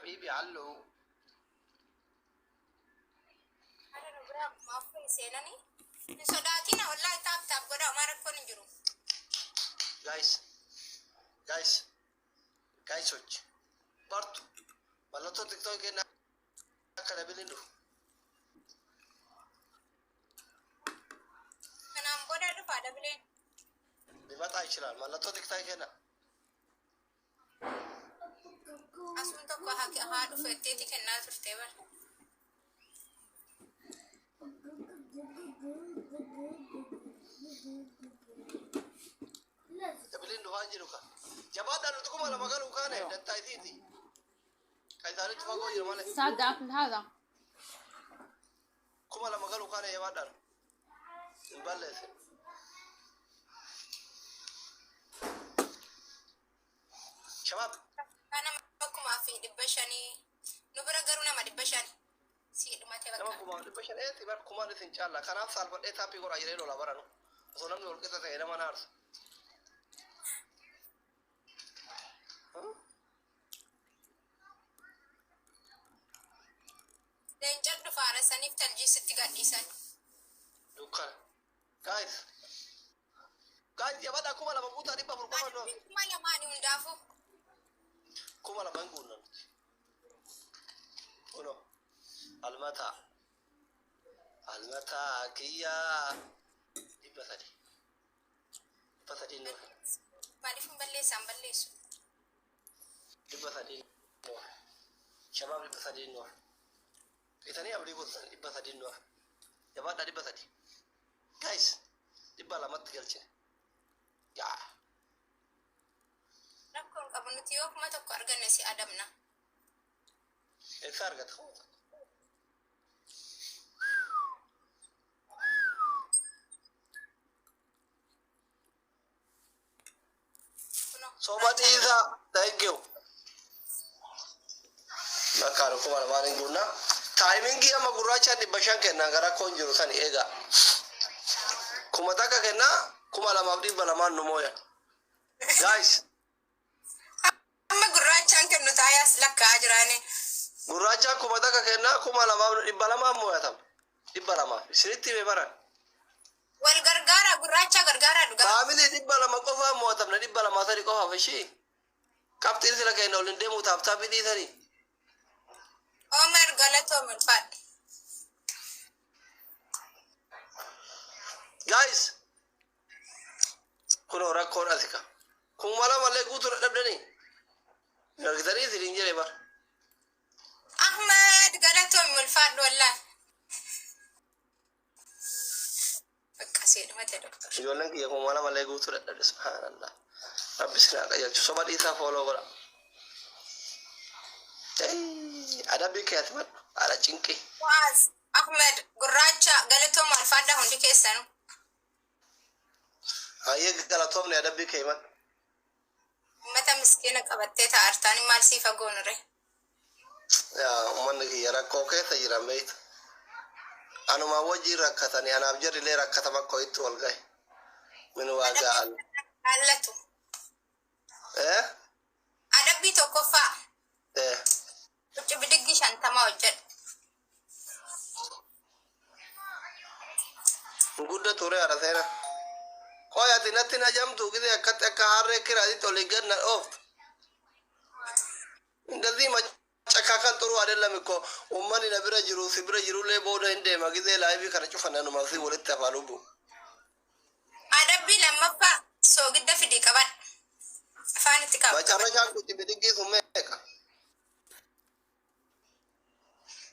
Habiibi halluu. Har'a nu biraa akkuma afur seenanii. Hin sodaatina wallaahi taap taap godhaa homaa rakkoon hin jiru. Guys, guys, guys sochi. Bartu. Mallattoo TikTok kennaa akka dabiliin dhufu. Kanaan booda dhufaa dabileen. ሊመጣ ይችላል። Mallattoo TikTok kennaa. Asuun tokko haa dhufu jetteeti kennaa turte bara. Dabiliin dhufaa hin jiru ka. Jabaadhaan nuti 2000 galuu kaane dantaa isiiti. Ka isaanitti fagoo jira malee. سادة اكل هذا. 2000 galuu kaane jabaadhaan. Hin balleessin. Shabaab. Nama 1500 nu bira garuu nama 500 sii dhumate Nama bakka. 1500 eeti bar kumaan isin caalla. Kanaaf saalfadhee taappii godhaa jedhee lola baranu. Osoo namni wal qixa ta'e nama naarsa. Leenca dhufaara saniif taljii sitti gadhiisan. Dukkana. Guys. Guys jabaadhaa 2000 guutaa 400 qofa nu hafe. Adabbiin 2000 hundaafuu. 2000 hin guunna nuti. Kunoo. Almataa. Almataa kiyyaa. 300. 300 nu hafe. Maaliif hin balleessan balleessu? 300 nu hafe. Shabaab 300 nu hafe. Itanii abdii kutusan 300 nu hafe. Jabaadhaa 300. Guys. 200tti galchine. Yaa. Rakkoon qabu nuti yoo 1000 arganne si adabna. Eessa argata 1000? Kunoo. Soba dhiisaa. Thank you. Bakka 2000 hin guunnaa. Timingii amma gurraachaan 500 kennaa gara rakkoon jiru sani eegaa. 1000 kennaa 2200n nu mooyan. Guys. Amma gurraachaan kennu taayaas lakkaa'aa jiraani. Gurraachaan 1000 kennaa 2200n mooyatama. 200f. Isinitti hime baran. Wal gargaaraa gurraachaa gargaaraa dhugaa. Family 200 qofaan mo'atamna 200 sadi qofaaf ishii. Qabxiin sila kenna ol hin deemu tap tapii dhiisanii. Omar galatoom ulfaadhu. Guys. Kunoo rakkoon asi ka. 2000 illee guutuu dadhabdanii. Hin argitanii isiniin jedhe bar. Ahmad galatoom ulfaadhu wallaahi. Bakka see dhumate doktor. Ijoolleen kiyya 2000 illee guutuu dadhabde subhaanallah. Rabbi isin haa qajeelchu. Soba dhiisaa follow godha. Adabbii kee ati madhu. Haadha cinqii. Mu'aaz Ahmed gurraacha galatooma ulfaadhaa hundi keessanuu. Hayyee galatoomne adabbii kee himadhu. Ummata miskiina qabattee taa'artaan maal siif hagoonu ree. Yaa ummanni kiyya rakkoo keessa jiran beekta. Anumaan wajjiin rakkatanii anaaf jarrillee rakkatama akka wayitti wal gahe. Min waagaa an. Jaallatu. Eh? Adabbii tokkoffaa. Eh. Huccu bidiggi 50 hojjedhu. Hin guddatu ree haadha seenaa. Qoy ati natti hin hajamtu gisee akkatti akka harree kiraatitti olii gad na dhooftu. እንደዚህ መጨካከል ጥሩ አይደለም እኮ ummanni na bira jiru si bira jirullee booda hin deema gisee live kana cufan anuma si walitti hafaa lubbu. Adabbii lammaffaa soogidda fidii qabadhu. Afaanitti qabadhu. Macarrashaan kutti bidiggii sun meeqa?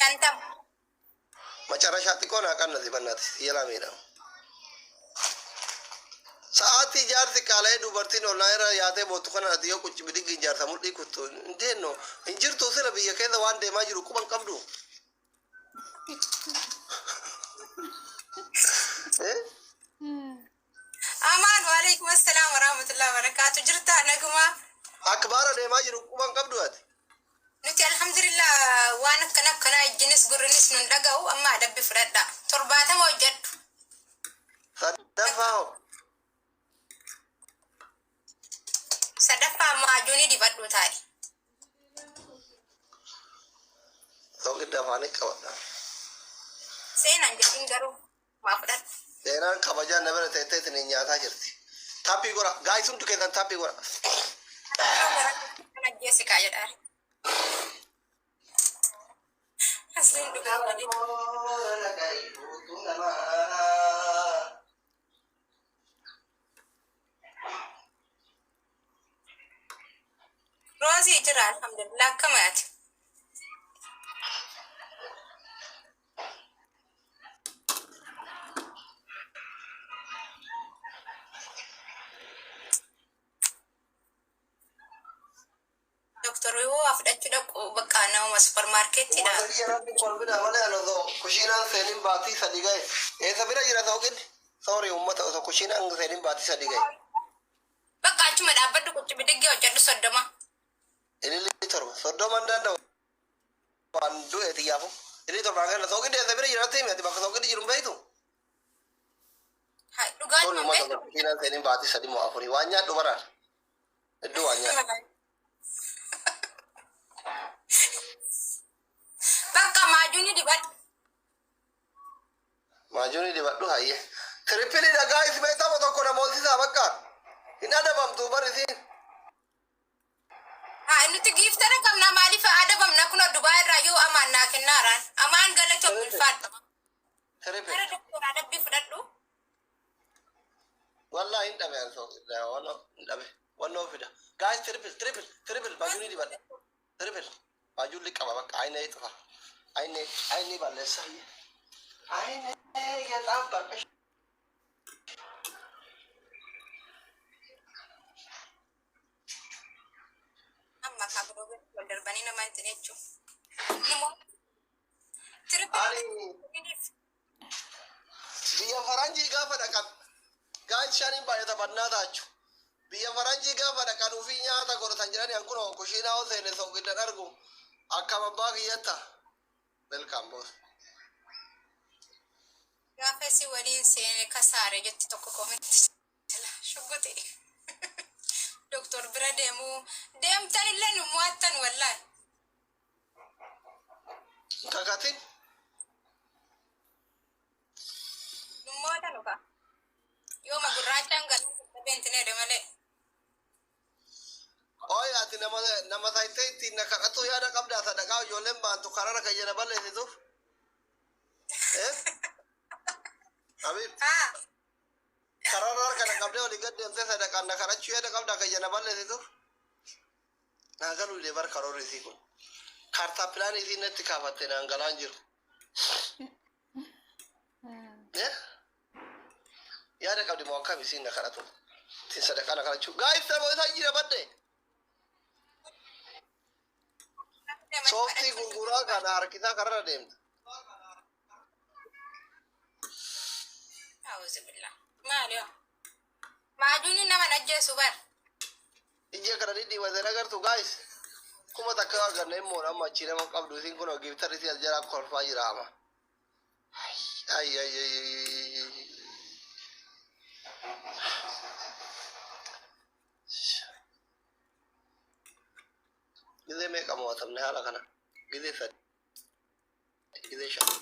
50. Macarrashaa xiqqoo naa qannasi bannaati si jalaa miidhama. Sa'aatii jaarsi qaala'ee dubartiin ollaa irra yaatee boottu kana ati yoo qucci bidiggiin jaarsa mudhii kuttu hin deenno hin jirtu sila biyya keessa waan deemaa jiru quban qabdu. Eh? Amaan waalaikum assalaam warahmatullahi wabarakaatu. Jirtaa nagumaa? Akbaara deemaa jiru quban qabdu ati. Nuti alhamdulillah waan akkana akkanaa ijjinis gurrinis nun dhaga'u amma adabbi fudhadha. 70 hojjedhu. Sadaffaa hoo? Sadaffaa maajuunii dibadhu taa'i. Soogidda afaanii qabadha. Seenaan jedhin garuu waa fudhadhu. Seenaan kabajaan na bira teettee isin nyaataa jirti. Taappii gora. Guys, hundi keessan taappii gora. Kan ajjeesi kaa jedhaa. Asliin dhugaa malee. Roozii jira, alhamdulillah, akkama ati? Doktor yoo waa fudhachuu dhaqu bakka namuma supermarketiidha. Uummata biyya rabbi kolfina malee ani osoo kushiinaan seenin baatii 3 gahe. Eessa bira jira soogiddi? Sorry uummata, osoo kushiinaan seenin baatii 3 gahe. Bakka achuma dhaabbadhu, qucci bidiggee hojjedhu 30. Ililli 7 30 hin danda'u, waan du'e xiyyaafu. Ililli 7 kenna. Soogiddi eessa bira jira natti himi, ati bakka soogiddi jiru hin beektu? Hai, dhugaan Sorry hin uummata, osoo beektu. kushiinaan seenin baatii 3 moo 4 waan nyaadhu baraan. Hedduu waan nyaadhu. Bakka maajuuni dibadhu. Maajuuni dibadhu, hayyee. Triple dha guys, mee tapha tokko namootisisaa, bakka. Hin adabamtu bar isiin. Haa, nuti giiftara qabna, maaliif adabamna? Kunoo Dubaa irraa yoo amaan naa kennaaraan. Amaan galatoom, ulfaadha. Triple. Gara doktora adabbii fudhadhu. Wallahi hin dhabe an soogidda, wannoo hin dhabe. Wannoo fida. Guys, triple, triple, triple, maajuuni dibadha. Triple. Maajuun liqaba bakka aynee cufa. Aynee aynee balleessa. Aynee የጣበቀሽ Amma kaa biroo wal darbanii nama hin jechuun. Nimo triple. Ani biyya faranjii gaafa dhaqan guys shaniin baay'ata bannaa taachu. Biyya faranjii gaafa dhaqan ufii nyaata godhatan jedhani, an kunoo kushiinaa ol seene soogiddan argu akkam abbaa kiyyatta. Welcome, boss. Gaafa si waliin seene kasaare jetti tokko comment shugguti. Doktor bira deemuu deemtan illee nu mo'attan wallaahi. Kakatin. Nu mo'atan uka. Yooma gurraachaan galuu beentine malee. Oy, ati nama taytee ittiin na kadhatu yaada qabdaa sadaqaa ijoolleen baantu karara kayyana balleessituuf. Eh? Habib, Haa. karara harka na qabdee olii gad deemtee sadaqaan na kadhachuu yaada qabdaa kayyana balleessituuf. Naa galuu illee bar karoorri isii kun. Kaartaa pilaanii isii natti kaafatte naan galaan jiru. Eh? Yaada qabdi moo akkam isiin na kadhatu? Ittiin sadaqaa na kadhachuu. Guys, nama isaa jira badde. Sooftii gurguraa kana harkisaa kararra deemta. Auzubillah. Maali yoo? Maajuuni nama ajjeesu bar. Ija kana dhidhiibatee agartu guys. 1000 arganna immoo amma achii nama qabdu isiin kun giiftarri isii as jalaa kolfaa jira ama. Ay ay ay ay. Gizee meeqa mo'atamne haala kana? Gizee 3. Gizee 5.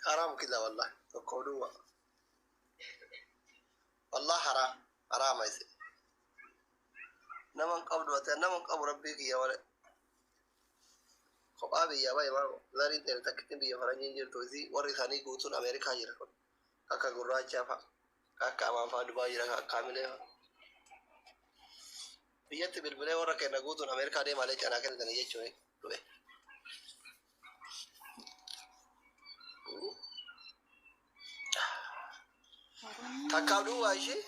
Haraam kida wallahi. Tokko duwwa. Wallah haraam. Haraama isin. Nama hin qabdu ati, nama hin qabu rabbii kiyya malee. Kophaa biyya bahe maal zariin ta'e takkittiin biyya faranjiin jirtu isii warri isaanii guutuun Ameerikaa jira kun. Akka gurraachaa fa'a. Akka amaan fa'a Dubaa jira, akka Amilee fa'a. Biyyatti bilbilee warra kenna guutuun Ameerikaa deemaalee canaa kennitanii jechuun du'e. Takkaaf duwwaa ishee.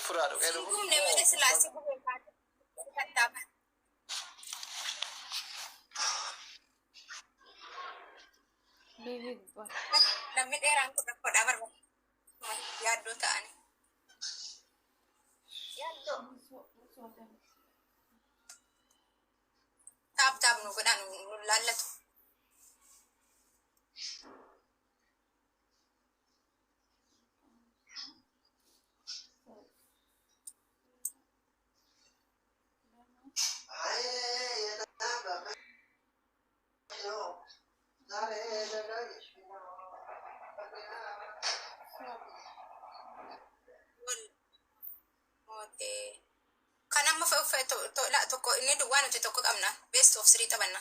Furaa dhuqee Si dhufu. gubne malee silaa si gube kaate. Tattaafan. Namni dheeraan kun rakkoodhaa barbaada. Yaaddoo ta'ani. Yaaddoo. Tap tap nu godhaa, nu laallatu. Mootee. Kan amma tokko inni duwwaa nuti tokko qabna. Best of three taphanna.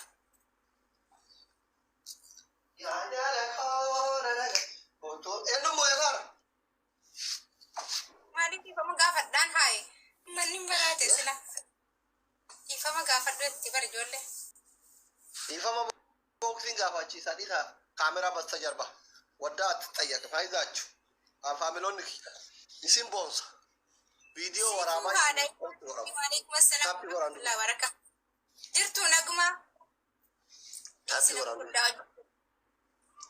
Eenyu moo'eera? Maaliif ifama gaafadhaan haaye? Manni baraate sila. Ifama gaafadhu itti bara ijoollee. Ifama booksiin gaafachiisaa dhiisaa kaameraa basta jarba. Waddaa ati xayyaqa faayidaachuu. Faamiloonni isin boonsa. Viidiyoo waraabaa Haadha. isin waraaba. Waalaikum assalam. Taappii waraandu. Warahmatullahi wabarakatuh. Jirtu naguma. Taappii waraandu.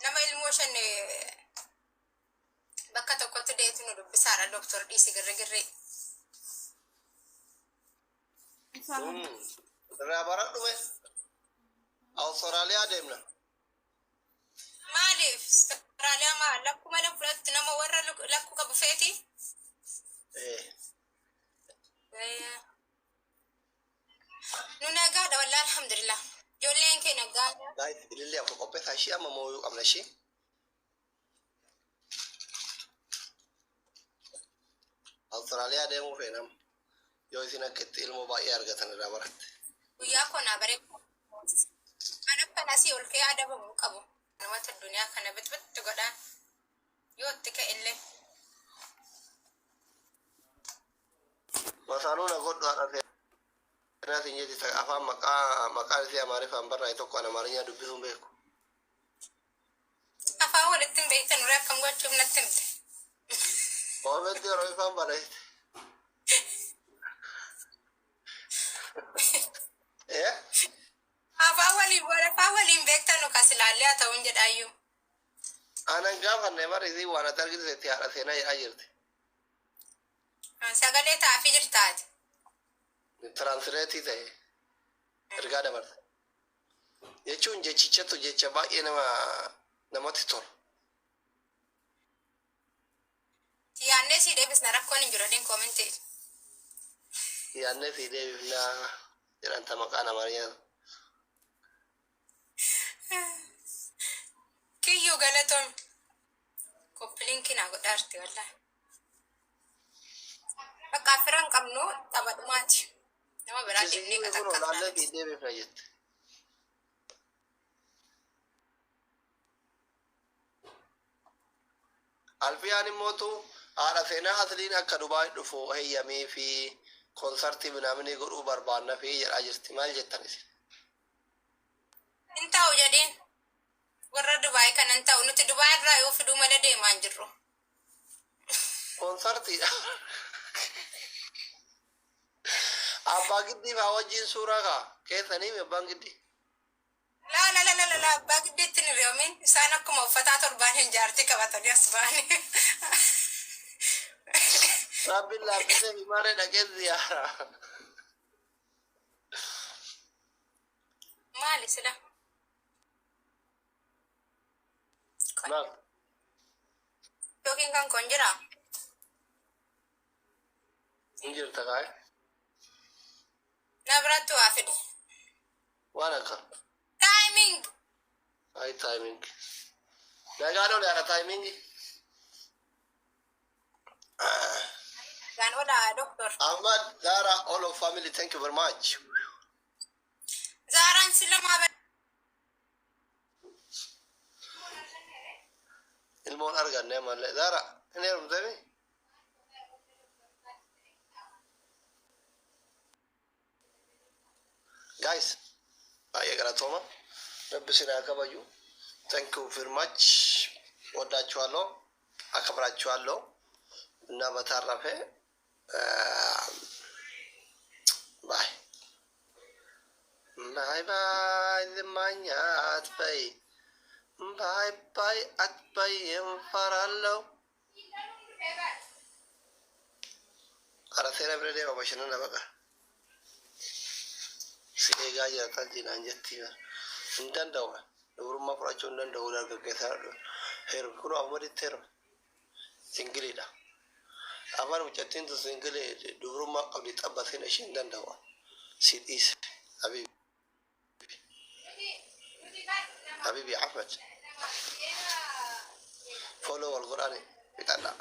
Nama ilmoo shan bakka tokkotti deetu nu dubbisaadha doktor dhiisi girri girri. Irraa baradhume. Awustiraaliyaa deemna. Maaliif Austraaliyaa maa lakkuu malee fudhattu nama warra lakkuu qabu feeti? Eh. Nu nagaadha wallaahi alhamdulillah. Ijoolleen kee nagaadha. Guys, ilillee afur qopheessaa ishii amma mooyuu qabna ishii. Awustiraaliyaa deemuu feenam. Yoo isin akka itti ilmoo baay'ee argatan irraa baratte. Guyyaa koo naa baree. Kan akkan asii ol ka'ee adabamuu qabu. Namoota addunyaa kana bixbixtu godhaan yoo itti ka'e illee. Masaanuu na godhu haadha seenaa siin jetti afaan maqaa maqaan isii Amaariffaan barraa'e tokko an Amaarinyaa dubbisuun beeku. Afaan walitti hin beektan nuree akkam gochuuf natti himte. Oometti Oromiffaan barreessite. Eh? Afaan waliin beektan nu kas ilaallee haa ta'uun jedhaayyuu. Anan gaafanne mara isii waan ati argite haadha seenaa jedhaa jirti. Sagalee taafii jirtaati. Translate ta'e ergaa dabarse. Jechuun jechichatu jecha baay'ee nama namatti tola. Yaannee sii deebisna, rakkoon hin jiru adiin comment. Yaannee sii deebifnaa jedhanta maqaan Amaariyaa. Kiyyuu galatoon copy link naa godhaarti wallaahi. Bakka fira hin qabnu tapha dhumaati. Nama biraa deemnee Kun qaxaqqabna. olaallee sii deebifna jette. Alfiyaan immootu haadha seenaa asliin akka Dubaay dhufu heeyyamee fi koonsartii minaaminii godhuu barbaanna fi jedhaa jirti. Maal jettan isin? Hin ta'u jedheen warra Dubaay kana hin ta'u, nuti Dubaay irraa yoo fiduu malee deemaa hin jirru. Koonsartiidha. Abbaa giddii faa wajjin suuraa kaa keessanii abbaan giddii. Laa la la la la la, abbaa giddiitti hin hiriyoomin, isaan akkuma uffataa torbaan hin jaartii qabatanii as ba'anii. Rabbiin laaffisee fi maaree dhaqee ziyaara. Maali sila? Maal? Yookiin kan kun jira? Hin jirta kaa'e. Na biratti waa fide. Waan akka. Timing. Ay, timing. Nagaan oole haadha timing. Gaan oolaa doktor. Ahmad, Zara, all of family, thank you very much. Zaaraan sila maa Ilmoon arganne malee. Zara, hin heerumtemi? Guys, baay'ee galatooma. Rabbi isin haa kabaju. Thank you very much. ወዳችኋለሁ፣ አከብራችኋለሁ እና በተረፈ bye bye bye ዝማኛ አትበይ፣ bye bye አትበይ፣ እንፈራለሁ። Ara seera bira deema bashannana baqa. Si eegaa jiraatan jinaan jetti hin danda'u. Dubrummaa fudhachuu hin danda'u dargaggeessa heerume. Kun Ahmaditti heerume. Singiliidha. Afaan mucattiin tun single dubrummaa qabdi xabbateen ishee hin danda'u. Si dhiise. Habibi. Habibi Ahmed. Follow wal godhaani fixadha.